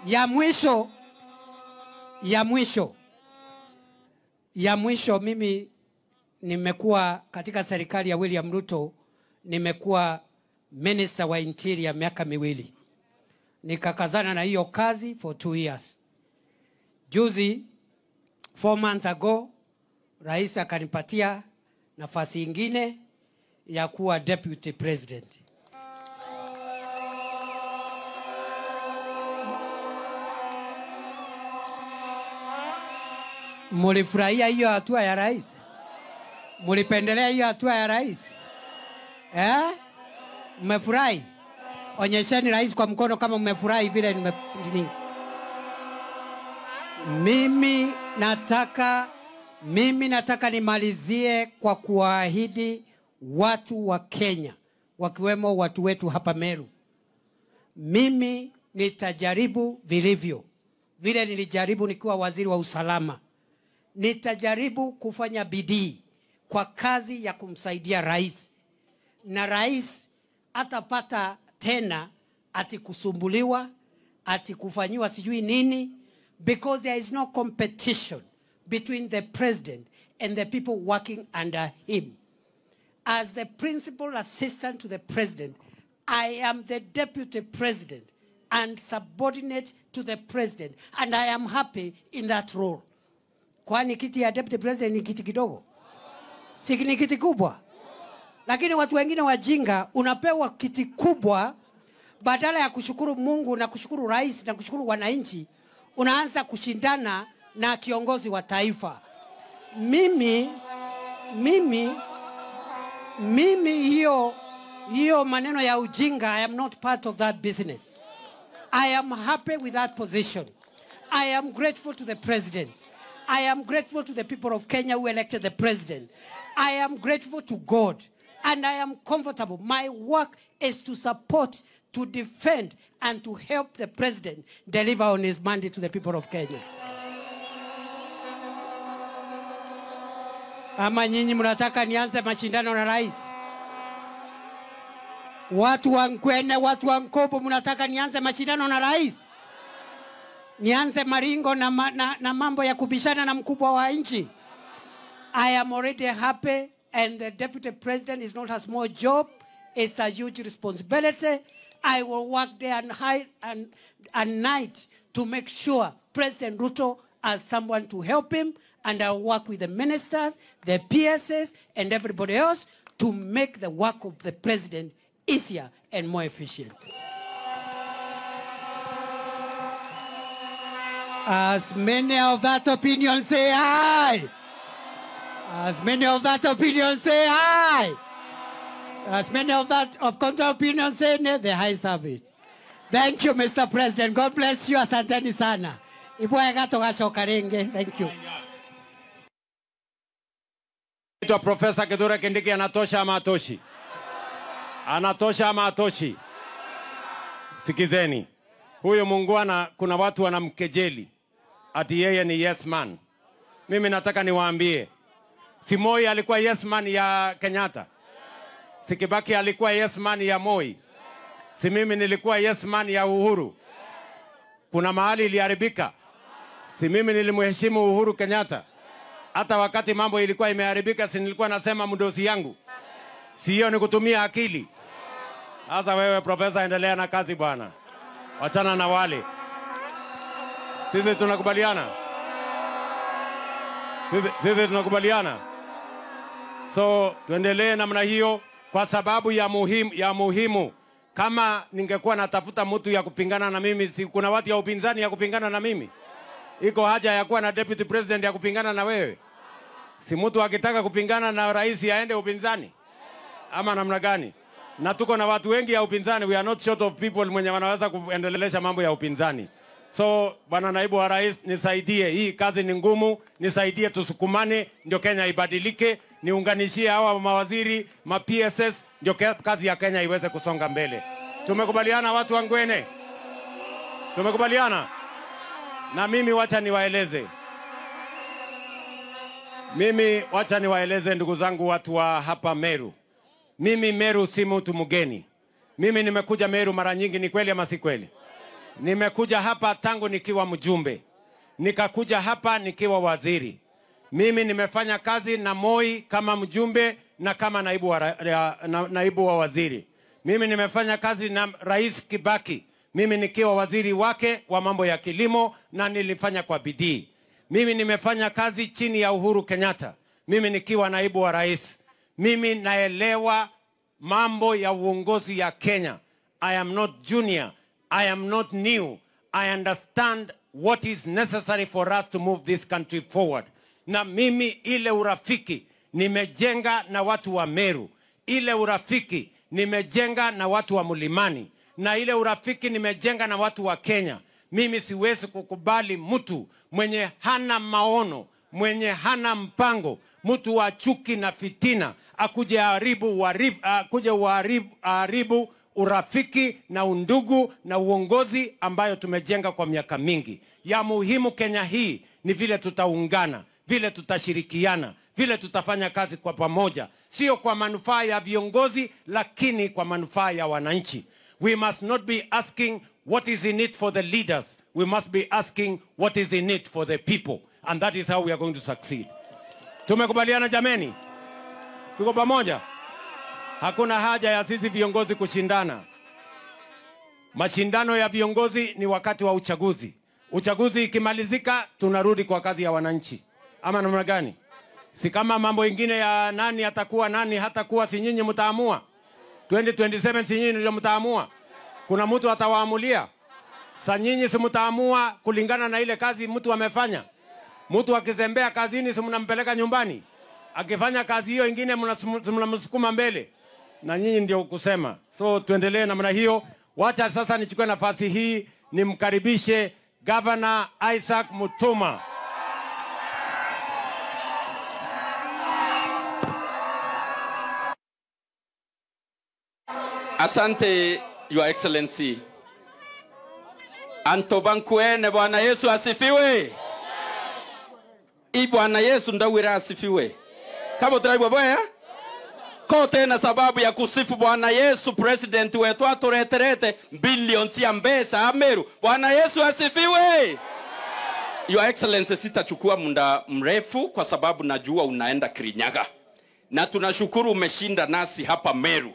Ya mwisho, ya mwisho, ya mwisho, mimi nimekuwa katika serikali ya William Ruto, nimekuwa Minister wa Interior miaka 2. Nikakazana na hiyo kazi for 2 years. Juzi, 4 months ago, rais akanipatia nafasi ingine ya kuwa Deputy President. Mulifurahia hiyo hatua ya rais? Mulipendelea hiyo hatua ya rais? Eh? Mmefurahi? Onyesheni rais kwa mkono kama mmefurahi vile nime. Mimi nataka nimalizie kwa kuahidi watu wa Kenya, wakiwemo watu wetu hapa Meru. Mimi nitajaribu vilivyo vile nilijaribu nikiwa waziri wa usalama. Nitajaribu kufanya bidii kwa kazi ya kumsaidia rais, na rais atapata tena ati kusumbuliwa, ati kufanyiwa sijui nini, because there is no competition between the president and the people working under him. As the principal assistant to the president, I am the deputy president and subordinate to the president, and I am happy in that role. Kwani kiti ya deputy president ni kiti kidogo? Si ni kiti kubwa? Lakini watu wengine wajinga, unapewa kiti kubwa, badala ya kushukuru Mungu na kushukuru rais na kushukuru wananchi, unaanza kushindana na kiongozi wa taifa. Mimi hiyo maneno ya ujinga, I am not part of that business. I am happy with that position. I am grateful to the president. I am grateful to the people of Kenya who elected the president. I am grateful to God. And I am comfortable. My work is to support, to defend, and to help the president deliver on his mandate to the people of Kenya. Ama nyinyi mnataka nianze mashindano na rais? Watu wa Nkwene, watu wa Nkobo, mnataka nianze mashindano na rais? Nianze maringo na mambo ya kubishana na mkubwa wa nchi? I am already happy, and the deputy president is not a small job. It's a huge responsibility. I will work day and night to make sure President Ruto has someone to help him, and I'll work with the ministers, the PSs, and everybody else to make the work of the president easier and more efficient. As many of that opinion say aye. As many of that opinion say aye. As many of that of counter opinion say nay, the ayes have it. Thank you, Mr. President. God bless you. Asanteni sana. Ibwega tugacoka ringi. Thank you. Naitwa Profesa Kithure Kindiki, anatosha ama hatoshi? Anatosha ama hatoshi? Sikizeni. Huyu muungwana, kuna watu wanamkejeli ati yeye ni yes man. Mimi nataka niwaambie, si Moi alikuwa yes man ya Kenyatta? Si Kibaki alikuwa yes man ya Moi? Si mimi nilikuwa yes man ya Uhuru? Kuna mahali iliharibika? Si mimi nilimheshimu Uhuru Kenyatta? Hata wakati mambo ilikuwa imeharibika, si nilikuwa nasema mdosi yangu? Si hiyo ni kutumia akili? Sasa wewe profesa, endelea na kazi bwana. Wachana na wale. Sisi tunakubaliana. Sisi tunakubaliana. So tuendelee namna hiyo kwa sababu ya muhimu. Kama ningekuwa natafuta mtu ya kupingana na mimi, si kuna watu ya upinzani ya kupingana na mimi? Iko haja ya kuwa na deputy president ya kupingana na wewe? Si mtu akitaka kupingana na rais aende upinzani? Ama namna gani? Na tuko na watu wengi ya upinzani, we are not short of people mwenye wanaweza kuendelesha mambo ya upinzani. So bwana naibu wa rais, nisaidie, hii kazi ni ngumu, nisaidie tusukumane ndio Kenya ibadilike, niunganishie hawa mawaziri, ma PSS ndio kazi ya Kenya iweze kusonga mbele. Tumekubaliana, watu wa Ngwene? Tumekubaliana? Na mimi wacha niwaeleze. Mimi wacha niwaeleze, ndugu zangu watu wa hapa Meru. Mimi Meru si mtu mgeni. Mimi nimekuja Meru mara nyingi, ni kweli ama si kweli? Nimekuja hapa tangu nikiwa mjumbe. Nikakuja hapa nikiwa waziri. Mimi nimefanya kazi na Moi kama mjumbe na kama naibu wa waziri. Mimi nimefanya kazi na Rais Kibaki. Mimi nikiwa waziri wake wa mambo ya kilimo na nilifanya kwa bidii. Mimi nimefanya kazi chini ya Uhuru Kenyatta. Mimi nikiwa naibu wa rais. Mimi naelewa mambo ya uongozi ya Kenya. I am not junior. I am not new. I understand what is necessary for us to move this country forward. Na mimi ile urafiki nimejenga na watu wa Meru. Ile urafiki nimejenga na watu wa Mlimani. Na ile urafiki nimejenga na watu wa Kenya. Mimi siwezi kukubali mtu mwenye hana maono, mwenye hana mpango, mtu wa chuki na fitina, akuje aharibu urafiki na undugu na uongozi ambayo tumejenga kwa miaka mingi. Ya muhimu Kenya hii ni vile tutaungana, vile tutashirikiana, vile tutafanya kazi kwa pamoja, sio kwa manufaa ya viongozi lakini kwa manufaa ya wananchi. We must not be asking what is in it for the leaders. We must be asking what is in it for the people. And that is how we are going to succeed. Tumekubaliana jameni? Tuko pamoja? Hakuna haja ya sisi viongozi kushindana. Mashindano ya viongozi ni wakati wa uchaguzi. Uchaguzi ikimalizika, tunarudi kwa kazi ya wananchi. Ama namna gani? Si kama mambo ingine ya nani atakuwa, nani hatakuwa, si nyinyi mtaamua. 2027 si nyinyi ndio mtaamua. Kuna mtu atawaamulia. Sa nyinyi si mtaamua kulingana na ile kazi mtu amefanya. Mtu akizembea kazini si mnampeleka nyumbani. Akifanya kazi hiyo ingine mnamsukuma mbele. Na nyinyi ndio kusema. So tuendelee namna hiyo. Wacha sasa nichukue nafasi hii nimkaribishe Governor Isaac Mutuma. Asante, Your Excellency. Antobankuene, Bwana Yesu asifiwe. I Bwana Yesu ndawira asifiwe. Kama utaraibwa bwaya? Kote na sababu ya kusifu Bwana Yesu, president wetu atureterete billions ya mbesa Ameru. Bwana Yesu asifiwe. Your Excellency, sitachukua muda mrefu kwa sababu najua unaenda Kirinyaga. Na tunashukuru umeshinda nasi hapa Meru.